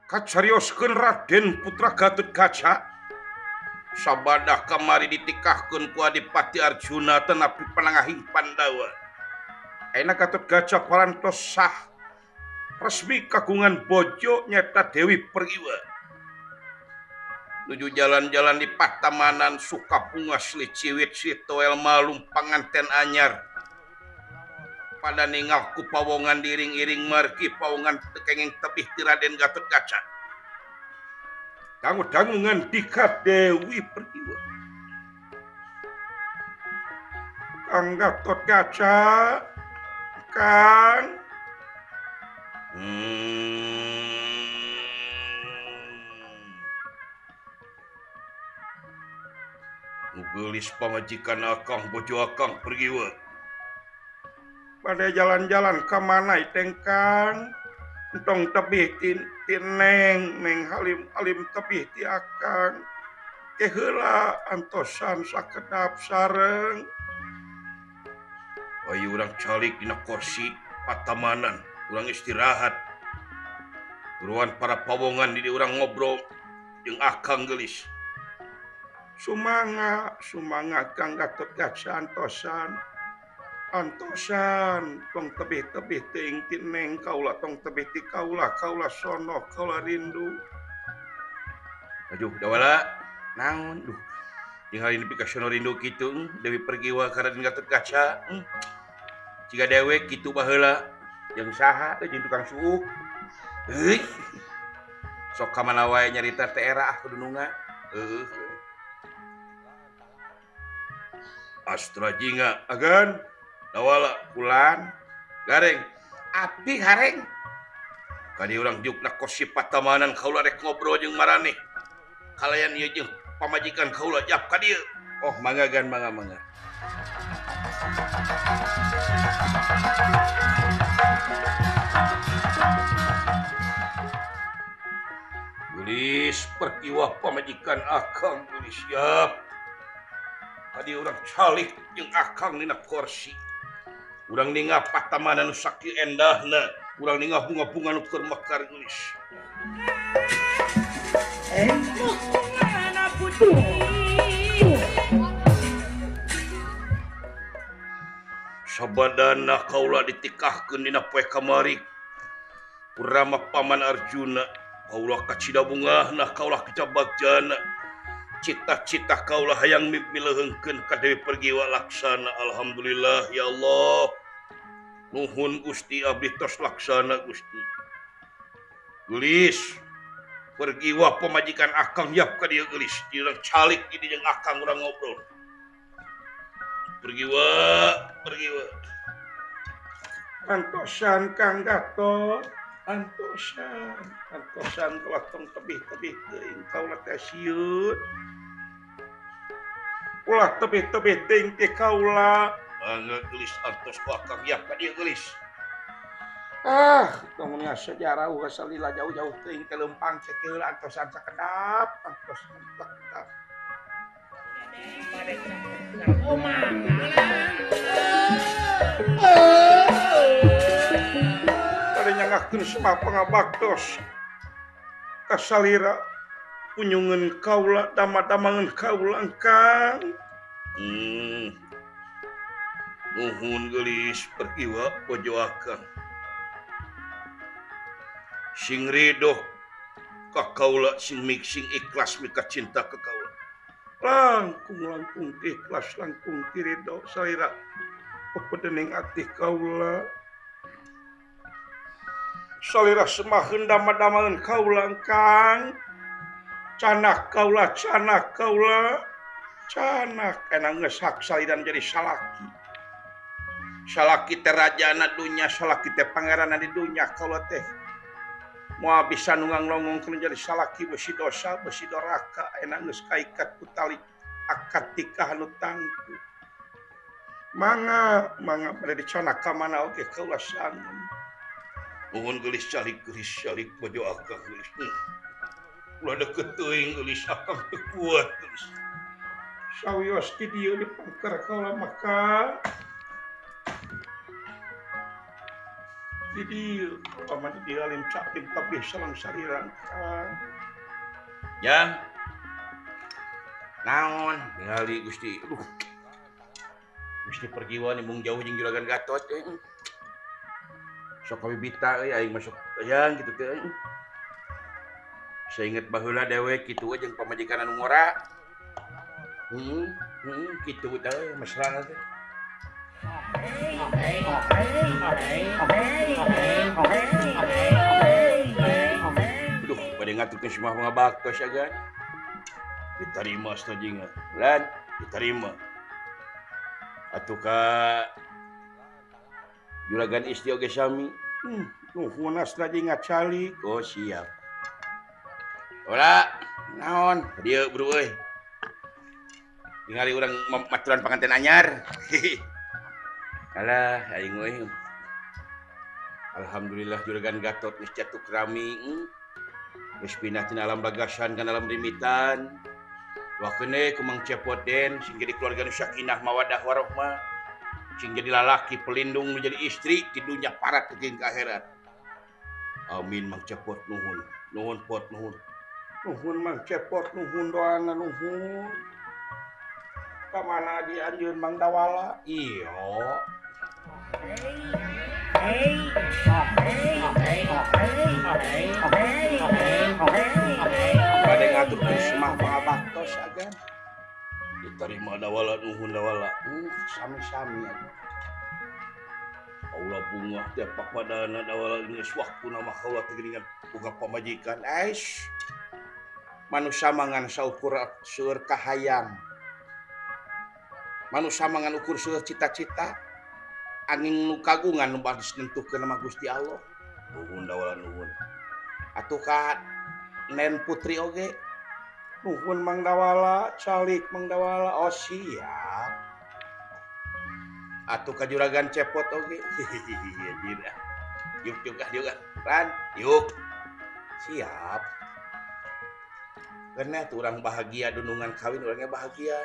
Kacarioskeun Raden Putra Gatotkaca sabadah kamari ditikahkeun ku Adipati Arjuna tenapi panangahing Pandawa. Ayeuna Gatotkaca parantos sah resmi kagungan bojo nyata Dewi Pergiwa. Nuju jalan-jalan di patamanan Sukapunga silih ciwit si toel malum panganten anyar. Pada ningal ku pawongan diiring-iring margi pawongan tekengeng tebih ti Raden Gatotkaca. Dangu-dangu ngandika Dewi Pergiwa. Kang Gatotkaca, Kang. Geulis pamajikan akang bojo akang Pergiwa. Pada jalan-jalan ka mana iteng Kang? Entong tebih ti neng, neng halim halim tebih ti akang. Ke heula antosan sakedap sareng. Ayo urang calik dina kursi patamanan, urang istirahat. Buruan para pawongan di urang ngobrol jeung akang geulis. Sumanga, sumanga Kang Gatotkaca antosan. Antosan tong tebih-tebih teuing ti neng kaula tong tebih ti kaula, kaula sono, kaula rindu. Aduh, dawala naon duh. Tinggal ini pikasono rindu kitu Dewi Pergiwa ka Raden Gatotkaca. Ciga dewek kitu baheula jeung saha teh jeung tukang suuk. Heuy. Sok ka mana wae nyarita teh era ah kudununga. Heuh. Astra Jingga agan dawala kulan gareng api hareng kadi urang diukna kursi patamanan kaula rek ngobrol jeung maraneh kalayan ieu jeung pamajikan kaula jap ka dieu. Oh mangga gan mangga mangga. Geulis Pergiwa pamajikan akang geulis siap. Tadi urang calik jeung akang dina kursi. Urang ningal patamanan nu sakieu endahna, urang ningal bunga-bunga nu keur mekar geulis. Sabadana kaula ditikahkeun dina poe kamari. Kurama paman Arjuna, kaula kacida bungahna, kaula kacabagjana. Cita-cita kaulah hayang mileuheungkeun ka Dewi Pergiwa laksana. Alhamdulillah ya Allah. Nuhun Gusti abdi tos laksana Gusti. Geulis Pergiwa pamajikan akang yap ka dieu geulis. Dirang calik di jeung akang urang ngobrol. Pergiwa, Pergiwa. Antosan Kang Gatot, antosan, antosan kaula tong tebih-tebih teuing kaula teh sieun. Ulah tebih-tebih teuing teh kaula. Mangga geulis antos ku akang yap ka dieu geulis. Ah, tong sejarah ulah salila jauh-jauh teuing teh leumpang cek heula antosan sakedap, antosan sakedap. Pada nyangakeun semah pangabaktos kasalira punyungeun kaula dama-damangeun kaula engkang. Nuhun geulis Pergiwa bojo akang. Sing ridho ka kaula sing mik sing ikhlas mika cinta ka kaula. Langkung langkung ikhlas langkung ridho salira pepedening ati kaula. Salira semaheun dama-damangeun kaula engkang. Canak kaula, canak kaula, canak enang geus hak salira jadi salaki. Salaki teh rajana dunya, salaki teh pangeranna di dunya kaula teh. Moal bisa nungang-nongongkeun jadi salaki beusi dosa, beusi doraka enang geus kaikat ku tali akad tikah nu tangtu. Mangga, mangga bade dicanak ka mana oge kaula sanggup. Nuhun geulis calik bojo akang geulis. Ulah deket teuing geulis akang teu kuat geulis. Sawios di dieu dipangker kaula maka. Di dieu paman di alim cak tim tabih salang sariran Kang. Jang. Naon ningali Gusti. Aduh. Gusti pergiwan mung jauh jeung Juragan Gatot euy. Sok kabibita euy aing masuk hayang kitu teh. Saya inget baheula dewek kitu we jeung pamajikan anu ngora. Kitu teh mesrana teh. Aduh, bade ngaturkeun semah pangabaktos agan. Diterima astajinga. Lan, diterima. Atuh ka Juragan Isti oge sami. Nuhun astajinga calik. Oh, siap. Ora, naon? Dieu bro euy. Tingali urang maturan panganten anyar. Alah, aing euy. Alhamdulillah Juragan Gatot geus jatuh rami. Geus pindah tina alam bagasan kana alam rimitan. Wakene ku Mang Cepot Den sing jadi keluarga nu sakinah mawadah warohmah. Sing jadi lalaki pelindung nu jadi istri di dunya parat jeung ka akhirat. Amin Mang Cepot nuhun. Nuhun pot nuhun. Nuhun Mang Cepot nuhun doana nuhun. Ka mana di anjeun Mang Dawala? Iyo. Bade ngaturkeun semah pangabaktos agan. Diterima Dawala nuhun Dawala. Sami-sami agan. Kaula bungah teh papadana Dawala geus waktuna mah kaula teh geuningan boga pamajikan. Ais. Manusia mangan saukur seueur kahayang. Manusia mangan ukur seueur cita-cita. Angin nu kagungan nu badis nentukeun nama Gusti Allah. Nuhun Dawala nuhun. Atuh ka Nen Putri oge. Nuhun Mang Dawala, calik Mang Dawala. Oh siap. Atuh ka Juragan Cepot oge. Hihihi. Yuk yuk ah yuk ah. Ran, yuk. Siap. Karena tuh orang bahagia dunungan kawin orangnya bahagia.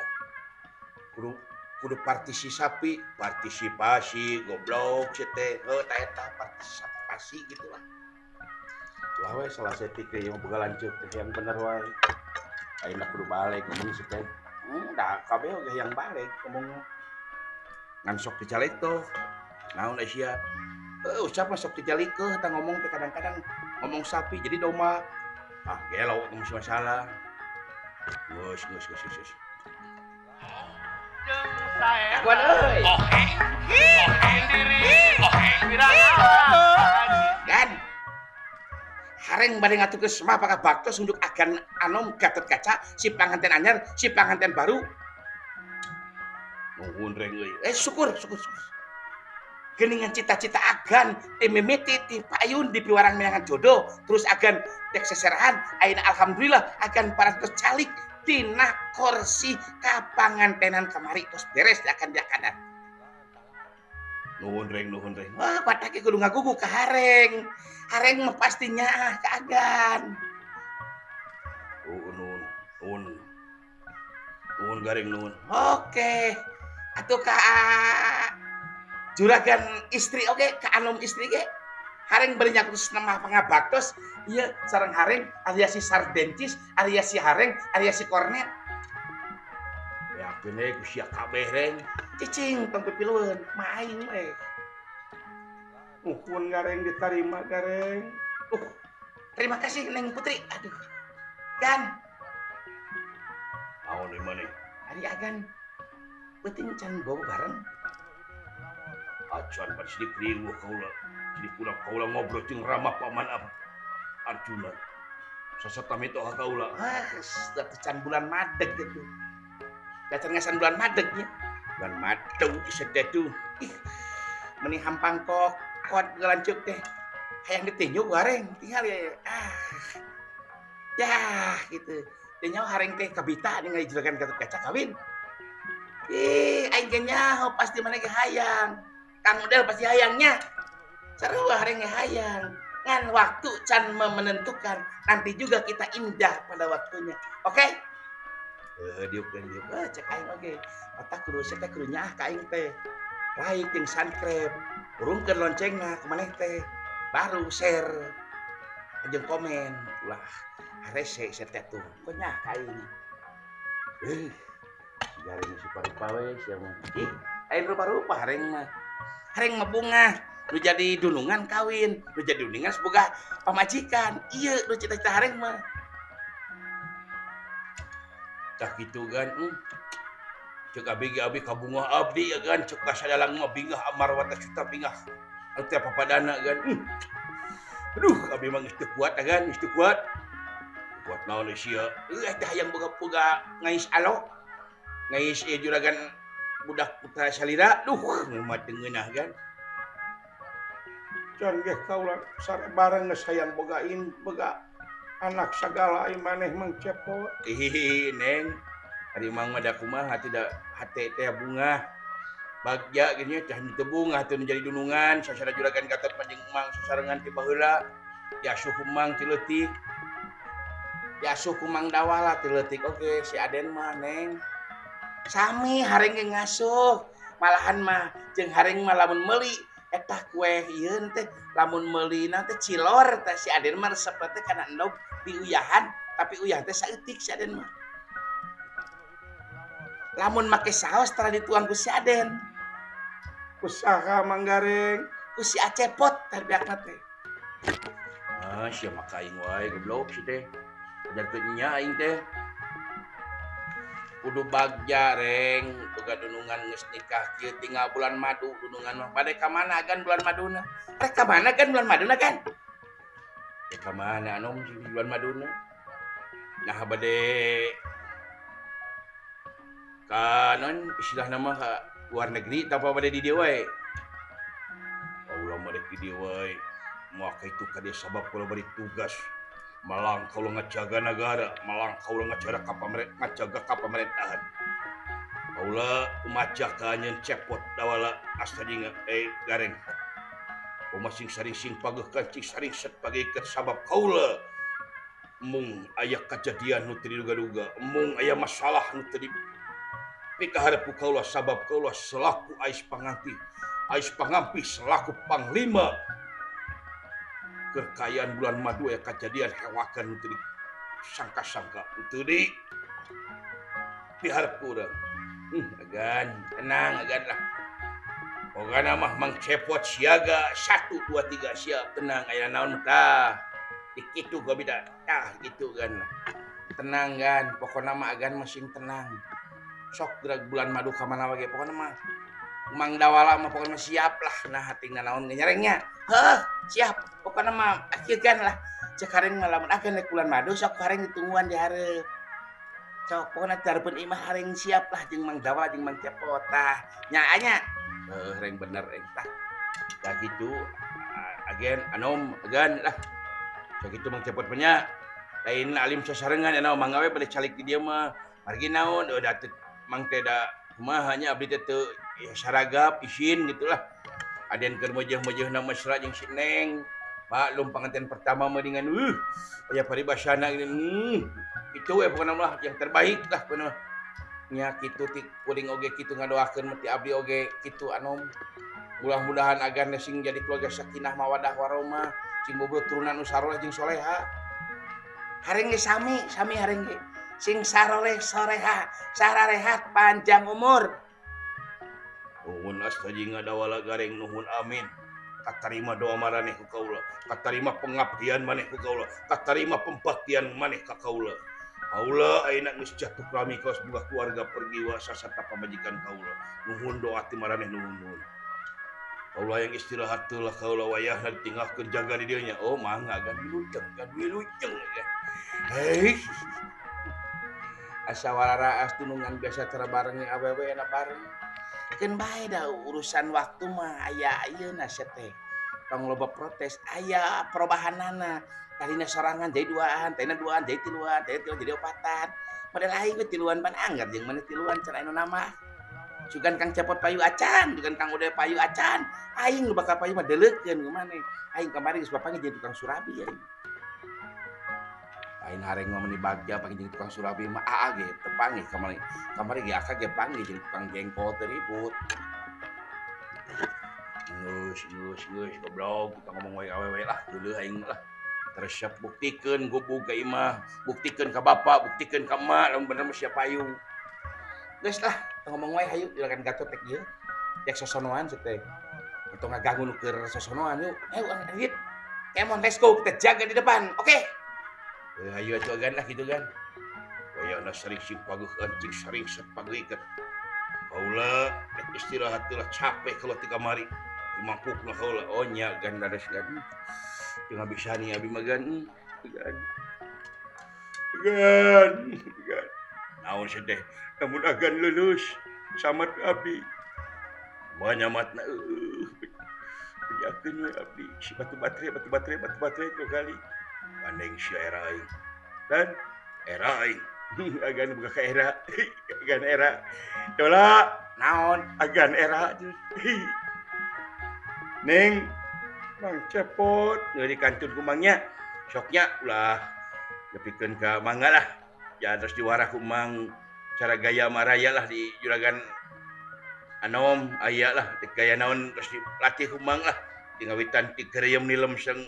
Kudu partisipasi, partisipasi goblok teh heuh ta eta partisipasi gitu lah. Lah we salah setik teh yang boga lanceuk teh yang bener wae. Ayeuna kudu balik ngomong si teh. Da kabeh oge yang balik ngomong. Ngan sok dicalik tuh. Naon sia? Heuh ucap mah sok dicalikeun tah ngomong teh kadang-kadang ngomong sapi jadi domba. Ah gelo teh masalah. Geus geus geus geus. Kawan euy. Gan. Hareng bade ngaturkeun semah pangabaktos untuk agan anom Gatot Kaca si panganten anyar, si panganten baru. Nuhun reng euy. Syukur syukur syukur. Geuningan cita-cita agan ti mimiti ti payun di piwarang meunangan jodoh, terus agan tek seserahan, ayeuna alhamdulillah agan parantos calik tina kursi kapangantenan kamari terus beres akan diakadan. Nuhun reng nuhun reng. Wah, patake kudu ngagugu ka hareng. Hareng mah pastinya ka agan. Nuhun nuhun. Nuhun garing nuhun. Oke. Atuh ka Juragan istri oge, ka anom istri ge. Hareng bari nyakus nemah pangabaktos, ieu sareng hareng alias si sardencis, alias si hareng, alias si kornet. Yakin we ku sia kabeh reng. Cicing tong pipilueun, mah aing we. Nuhun gareng ditarima gareng. Terima kasih Neng Putri. Aduh. Gan. Naon deui maneh? Ari agan peuting can bobo bareng. Acan pada sidik riweuh kaula. Sidik kurang kaula ngobrol jeung ramah paman Arjuna. Sasata mitoha kaula. Ah, can bulan madeg gitu. Dacan ngasan bulan madeg nya. Bulan madeg sedeh tuh. Ih, meni hampang kok kuat ngalancuk teh. Hayang ditinju ku hareng tinggal ya. Ah. Yah gitu. Teh nyaho hareng teh kabita ningali Juragan Gatot Kaca kawin. Ih, aing ge nyaho pasti maneh ge hayang. Kang Udel pasti hayangnya. Seru hareng ge hayang. Ngan waktu can menentukan. Nanti juga kita indah pada waktunya. Oke? Diuk dan diuk. Cek aing oge. Otak kudu teh kudu nyaah ka aing teh. Like jeung subscribe. Urungkeun loncengna ku maneh teh. Baru share jeung komen ulah harese sia teh tuh. Konyah ka aing. Si gareng si rupa we sia mah. Ih, lain rupa-rupa hareng mah. Hareng mah bungah, nu jadi dunungan kawin, nu jadi dunungan boga pamajikan. Ieu nu cita-cita hareng mah. Tah kitu gan. Cek abi ge abi kabungah abdi ya gan, cek kasadalang mah bingah amarwata suta bingah. Anu teh papadana gan. Aduh, abi mah geus teu kuat gan, geus teu kuat. Kuat naon sia? Teh hayang boga-boga ngais alo. Ngais ieu juragan budak putra salira. Duh, mah teu ngeunah gan. Can ge kaula sare bareng geus hayang bogain boga anak sagala ai maneh Mang Cepot. Ih, Neng. Ari Mang mah da kumaha tidak hate teh bungah. Bagja gini teh teu bungah teu jadi dunungan sasara juragan Gatot mah jeung Mang sasarengan ti baheula. Diasuh ku Mang ti leutik. Diasuh ku Mang Dawala ti leutik oge si Aden mah Neng. Sami hareng ge ngasuh. Malahan mah jeung hareng mah lamun meuli eta kue ieu teh lamun meulina teh cilor teh si Aden mah resep teh kana endog diuyahan tapi uyah teh saeutik si Aden mah. Lamun make saos tara dituang ku si Aden. Ku saha Mang Gareng? Ku si Acepot tarbiakna teh. Ah, sia maka aing wae goblok si teh. Ajarkeun nya aing teh. Kudu bagja reng, boga dunungan geus nikah kieu tinggal bulan madu dunungan mah. Bade ka mana gan bulan maduna? Rek ka mana gan bulan maduna gan? Rek ka mana anom si bulan maduna? Nah bade ka non istilah nama ka luar negeri tanpa bade di dieu wae. Ulah bade di dieu wae. Moal ka itu ka dieu sabab kula bari tugas. Malang kaula ngajaga nagara, malang kaula ngajaga ka pamerentahan, ngajaga ka pamerintahan. Kaula umaca ka anjeun Cepot Dawala astadinga gareng. Kumaha sing saring sing pageuh kancing saring set pageukeun sabab kaula mung aya kajadian nu teu diduga-duga, mung aya masalah nu teu dipikaharep ku kaula sabab kaula selaku ais panganti, ais pangampi selaku panglima kekayaan bulan madu ya kejadian hewakan itu disangka-sangka itu di piharap kurang. Agan tenang agan lah. Pokoknya mah Mang Cepot siaga 1 2 3 siap tenang aya naon tah. Dikitu gua beda tah gitu kan. Tenang kan, pokoknya mah agan masing tenang. Sok gerak bulan madu ka mana wae pokoknya mah Mang Dawala mah pokoknya siap lah nah hatina naon nyerengnya. Heuh, siap. Pokoknya mah akhir kan lah. Cek hareng mah lamun akan rek bulan madu sok hareng ditungguan di hareup. Sok pokoknya dihareupeun imah hareng siap lah jeung Mang Dawala jeung Mang Cepot tah. Nya nya. Heuh, reng bener reng tah. Tah kitu agen anom agan lah. Sok kitu Mang Cepot mah nya. Lain alim sasarengan anu mangga we bade calik di dieu mah. Margi naon da teu Mang teh da kumaha nya abdi teh teu ya saragap isin gitulah. Aden keur mejeuh-mejeuhna mesra jeung si Neng. Maklum pengantin pertama mah dengan aya paribasana gini. Itu we pokona mah yang terbaik lah pokona. Nya kitu ti kuring oge kitu ngadoakeun mah ti abdi oge kitu anom. Mudah-mudahan agan sing jadi keluarga sakinah mawadah warahmah, sing bobo turunan nu saroleh jeung soleha. Hareng ge sami, sami hareng ge. Sing saroleh soreha, sararehat panjang umur. Nuhun astajinga Dawala gareng nuhun amin. Katarima doa maraneh ku kaula, katarima pengabdian maneh ku kaula, katarima pembaktian maneh ka kaula. Kaula ayeuna geus jatuh rami kaos boga keluarga pergiwa saserta pamajikan kaula. Nuhun doa ti maraneh nuhun nuhun. Kaula yang istirahat teu lah kaula wayahna ditinggalkeun jaga di dieu nya. Oh mangga gan wilujeng gan wilujeng ya. Hei. Asa wararaas dunungan biasa cara bareng jeung awewe enak bareng. Keun bae da urusan waktu mah aya ayeuna sia teh. Tong loba protes aya perubahanana. Tadina sorangan jadi duaan, tadina duaan jadi tiluan, tadina tiluan jadi opatan. Model aing we tiluan pan anggar jeung maneh tiluan can aya nu nama. Sugan Kang Cepot payu acan, sugan Kang Ude payu acan. Aing nu bakal payu mah deuleukeun ku maneh. Aing kamari geus bapanggih jeung tukang surabi aing. Lain hareng mah meuni bagja panggih jeung tukang surabi mah aa ge teu panggih kamari. Kamari ge aka ge panggih jeung tukang jengkol teu ribut. Geus geus geus goblok kita ngomong wae awewe lah geuleuh aing lah. Teresep buktikeun gubug ka imah, buktikeun ka bapak, buktikeun ka emak lamun bener mah sia payu. Geus lah, tong ngomong wae hayu Juragan Gatot teh ieu. Rek sosonoan sia teh. Atau ngaganggu nu keur sosonoan yuk. Ayo lanjut. Come on, let's go, kita jaga di depan. Oke. Okay. Ayo atuh agan lah gitu kan. Wayahna sering sing paguh encing sering sepageuikeun. Kaula rek istirahat teh lah capek kalau ti kamari. Dimangkukna kaula. Oh nya gan dadas gan. Teu ngabisa nih abi mah gan. Gan. Gan. Gan. Naon sia teh? Namun agan lulus samat abdi. Banyamatna bejakeun we abdi si batu baterai dua kali. Gandeng si era aing. Dan era aing. Agan buka ka era. Agan era. Dola naon? Agan era. Neng Mang Cepot nyeri kantun kumangnya. Soknya ulah nepikeun ka mangga lah. Ya terus diwarah ku Mang cara gaya maraya lah di Juragan Anom aya lah gaya naon terus dilatih ku Mang lah di ngawitan ti gereyem nilem sang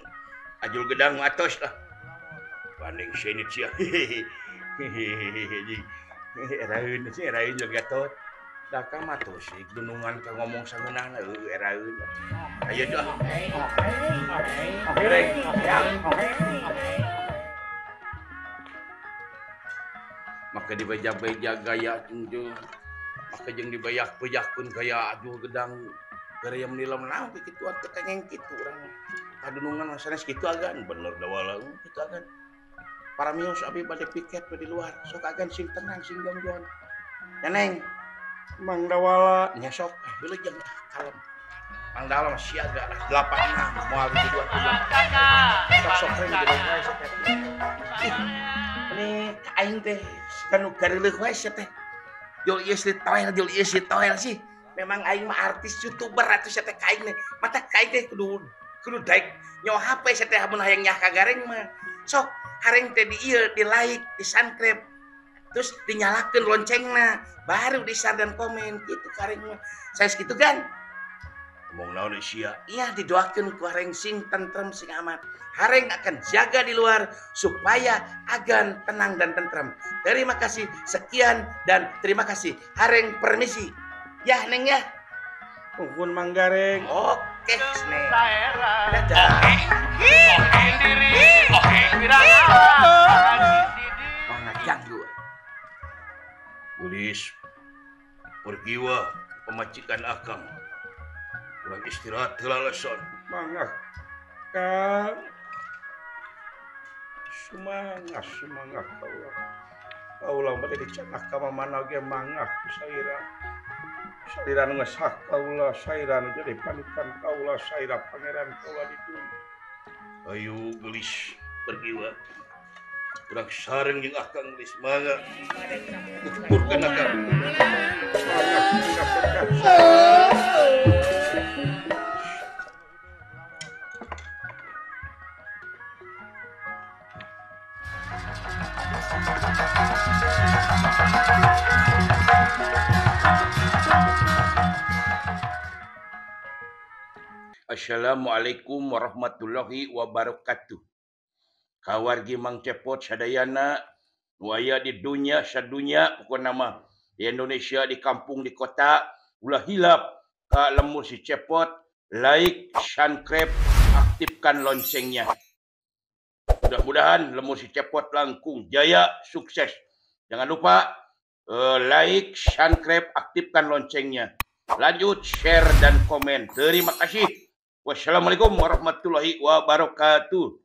ajul gedang atos lah. Banding senit sia. Hehehe. Eraeun sih eraeun jeung Gatot. Da ka mah tos dunungan ka ngomong sangeunahna heueuh eraeun. Ayo tuh. Gereng. Maka dibeja-beja gaya jeung maka jeung dibeyak-bejakkeun gaya ajul gedang gereyem nilem naon kitu atuh kengeng kitu urang. Kadunungan sanes kitu agan bener dawala kitu agan. Para mios abi bade piket di luar sok agan sing tenang sing jongjon. Ya Neng Mang Dawala nya sok wilujeng kalem. Mang Dawala mah siaga lah 86 moal di 2 sok sok reng di wae sok. Ini aing teh kanu gareuleuh wae sia teh. Jol ieu si toel, jol ieu si toel sih. Memang aing mah artis YouTuber atuh sia teh ka aing teh. Mata ka aing teh kudu daek nyawa HP sia teh amun hayang nyah ka gareng mah. Sok hareng teh di ieu di like, di subscribe. Terus dinyalakeun loncengna, baru di share dan komen gitu kareng mah. Saya segitu kan? Ngomong naon sia? Iya didoakeun ku hareng sing tentrem sing aman. Hareng akan jaga di luar supaya agan tenang dan tentrem. Terima kasih, sekian dan terima kasih. Hareng permisi. Ya Neng ya. Nuhun Mang Gareng. Oke, Neng. Dadah. Oh, ngaganggu. Gelis pergiwa pemacikan akang. Kurang istirahat heula leson. Mangga Kang. Semangat semangat kaula. Kaula bade dicanak ka mamana ge mangga ku saira. Saira nu geus hak kaula, saira nu jadi panutan kaula, saira pangeran kaula di dunya. Ayo gelis pergiwa. Urang sareng jeung akang gelis mangga. Tuturkeun akang. Mangga berkah. Assalamualaikum warahmatullahi wabarakatuh. Kawargi Mang Cepot sadayana nu aya di dunya sadunya pokona mah di Indonesia, di kampung, di kota, ulah hilap ka lembur si Cepot, like, subscribe, aktifkan loncengnya. Mudah-mudahan lembur si Cepot langkung jaya sukses. Jangan lupa like, subscribe, aktifkan loncengnya. Lanjut share dan komen. Terima kasih. Wassalamualaikum warahmatullahi wabarakatuh.